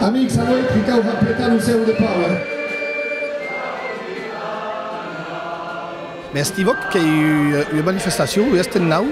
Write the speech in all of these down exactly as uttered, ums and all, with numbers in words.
Amics, a noi, tricau apretar lo seu de pau, eh? Mès Estivòc qu'ei ua, ua manifestacion, un estenau,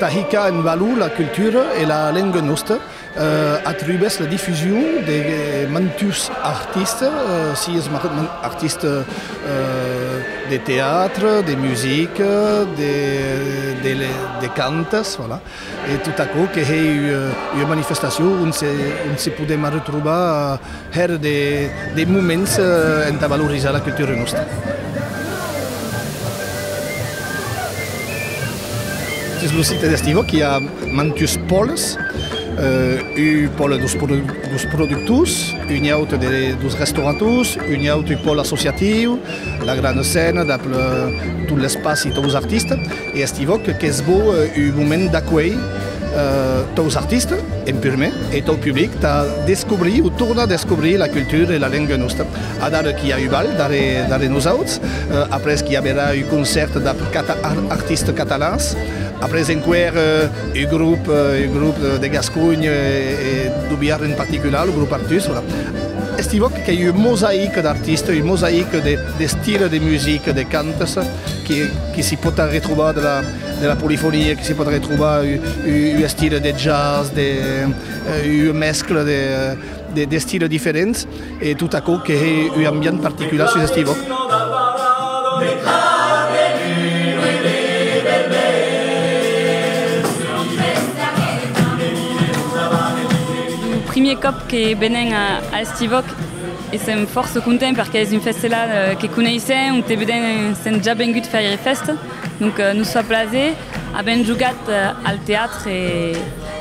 tà hicar en valor la cultura e la lenga nosta, eh, a trubèrs la difusion de, eh, mantuns artistas, eh, sies mar-, man-, artistas, eh, de teatre, de musica, de, de le-, de cantas, voilà. E tot aquò que hè ua, ua manifestacion on se, on se podem arretrobar, eh, hèra de, de moments, eh, entà valorizar la cultura nosta. Sus lo site d'Estivòc i a mantuns pòles, eh, un pòle deus produ-, deus productors, un aute de, deus restaurators, un aute un pòle associatiu, la grana scèna, dab le, tot l'espaci taus artistas, e Estivòc qu'es bon, eh, un moment d'acuelh, eh, taus artistas, en purmèr, e tau public, tà descobrir o tornar descobrir la cultura e la lenga nosta. Adara qu'i a un bal darrèr, darrèr nosauts, eh, après qu'i averà un concèrt dab cata-, ar-, artistas catalans, après enqüèra, eh, un grop, eh, un grop de, de Gasconha e, e deu Bearn en particular, lo grop Artus, voilà. Estivòc qu'ei un mosaic d'artistas, un mosaic de, d'estiles de musica, de cantas, que, que s'i pòt arretrobar de la, de la polifonia, que s'i pòt arretrobar un, un, un estile de jazz, de, eh, ua mescla de, de, d'estiles diferents, e tot aquò que hè un ambient particular sus Estivòc. Lo primièr còp que venem a, a Estivòc e sèm fòrça contents perque es un festelal, eh, que coneissèm, onte vedèm, sèm ja venguts faire fèsta. Donc, eh, nos fa plaser. Avèm jogat, eh, al teatre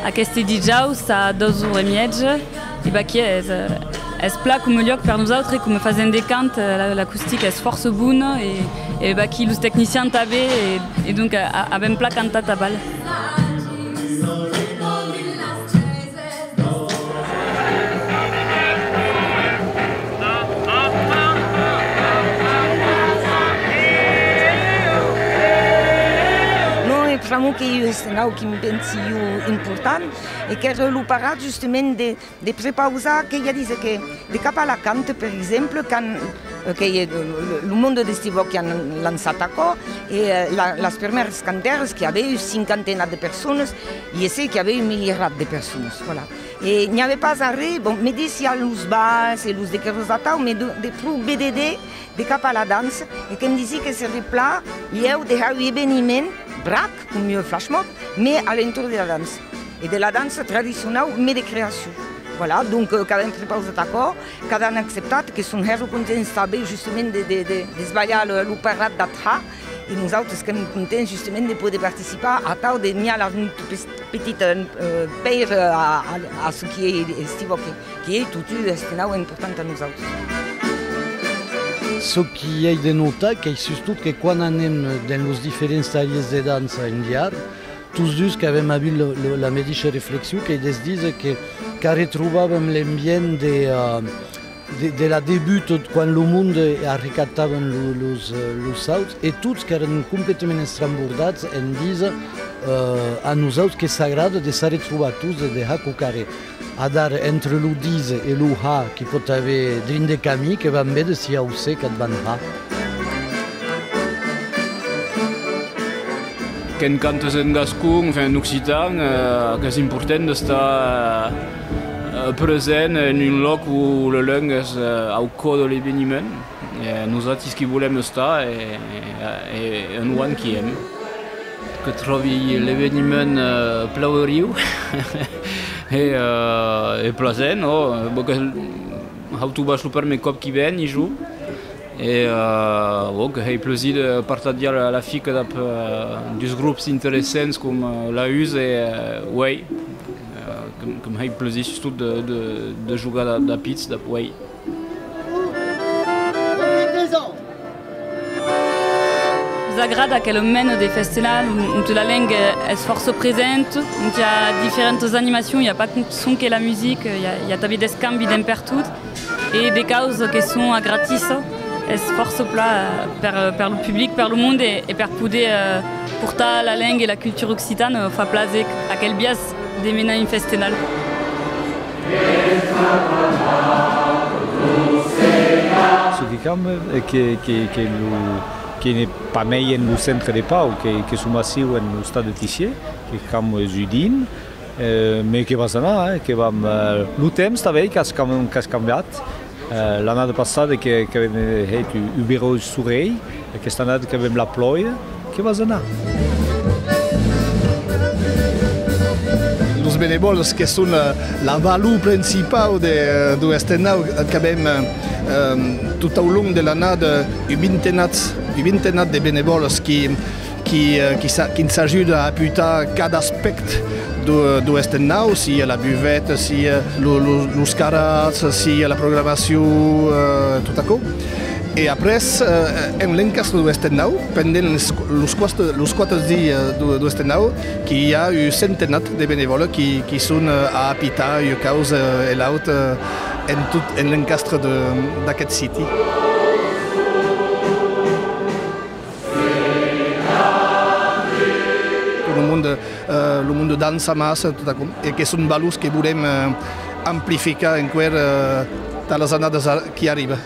aqueste dijaus a dotze oras e mièja. E vaquí es, eh, es plan coma luòc per nosautres, coma fasèm de cant, eh, la, l'acustica es fòrça bona e, e vaquí los tecnicians tanben e, e donc, eh, a-, avèm plan cantat aval. Non, e pr'amor qu'ei un estenau qui'm pensi jo important, e qu'èra lo parat justament de, de prepausar, qu'ei a díser que de cap a la canta, per exemple, quand, eh, qu'ei, eh, lo, lo monde d'Estivòc qui an lançat aquò, e, eh, la, las prumèras cantèras, qu'i avè un cinquantenat de personas, e se qu'i avè un milierat de personas, voilà. E n'i avè pas arré, bon, me disiá los bals e los dequeròs atau, me de, de pro B D D de cap a la dança, e que'm disí que seré plan lhèu de har un eveniment, brac, com un flash mob, me a l'entorn de la dança, e de la dança tradicionau, me de creacion. Voilà, donc, eh, qu'avèm prepausat aquò, qu'avèm acceptat, que son hèra contents tanben, justament, de, de, de, desbalhar lo, lo parat d'atrà, e nosautes qu'èm contents, justament, de poder participar atau de miar la, pes-, petita, eh, pèira a, a, a çò qui ei Estivòc, qui ei totun un estenau important a nosautes. Çò qui ei de notar qu'ei sustot que quan anem dens los diferents talhièrs de dança en Bearn, tots dus qu'avem avut lo, lo, la medisha reflexion, qu'ei de's díser que, qu'arretrobàvem l'ambient de, eh, de, de la debuta, quan lo monde arrecaptavan lo, los, eh, los sauts, e tots qu'èran completament estrambordats en díser, eh, a nosauts que s'agrada de s'arretrobar tots e de har quauquarren. Adara, entre lo díser e lo har, qu'i pòt aver drin de camin, que vam véder si au ser qu'at van har. Quand cantes en gascon, enfin, en occitan, eh, qu'es important d'estar, eh, present en un lòc on la lenga es, eh, au còr de l'eveniment. E nosati qu'i volem estar, e, e, e en on qu'i èm. Que tròbi l'eveniment, eh, plaeriu e, eh, e plasent, ò. Bon, que hau trobat lo prumèr còp qu'i veni, jo. E, eh, bon, que hèi plasir de partatjar la, la fica dab, eh, dus grops interessants com, eh, la Use e, eh, Uei. Eh, que, que'm hèi plasir sustot de, de, de jogar dab, dab eths, dab Uei. Nos agrada aquela mena de festelal on, onte la lenga es fòrça presenta, onte i a diferentas animacions, i a pas sonque la musica, i a, i a tanben d'escambi d'en pertot, e de causas que son a gratis, es fòrça plan, eh, per, per lo public, per lo monde, e, e per poder, eh, portar la lenga e la cultura occitana, fa plaser aquel biais de menar un festenal. Quand, eh, que, que, que lo, que n'ei pas mei en lo centre de Pau, que, que som aciu en l'ostal de Tissier, que quand es Udin, eh, mès que vas anar, eh, que vam, eh, lo temps tanben qu'as cam-, qu'as cambiat. Eh, l'annada passada que, qu'avem, eh, hèit un, un beròi sorelh, aquesta annada qu'avem la plòja, que vas anar. Los benevòles que son, eh, la valor principau de, deu Hestennau, qu'avem, eh, tot au long de l'annada un vintenat, un vintenat de benevòles qui, qui, eh, qui s'a-, qui'ns ajuda a aputar cada aspècte deu, deu Hestennau, sia la buveta, sia lo, lo, los carrats, sia la programacion, eh, tot aquò. E après, eh, en l'encastre deu Hestennau, pendent les qu-, los quaste-, los quate dias deu, deu Hestennau, qu'i a un centenat de benevòles qui, qui son, eh, a apitar ua causa e l'auta, eh, en tot, en l'encastre de, d'aqueth siti. Tot lo monde, eh, lo monde dança massa, tot aquò, e que son valors que volem, eh, amplificar enqüèra, eh, tà las annadas a-, qui arriban.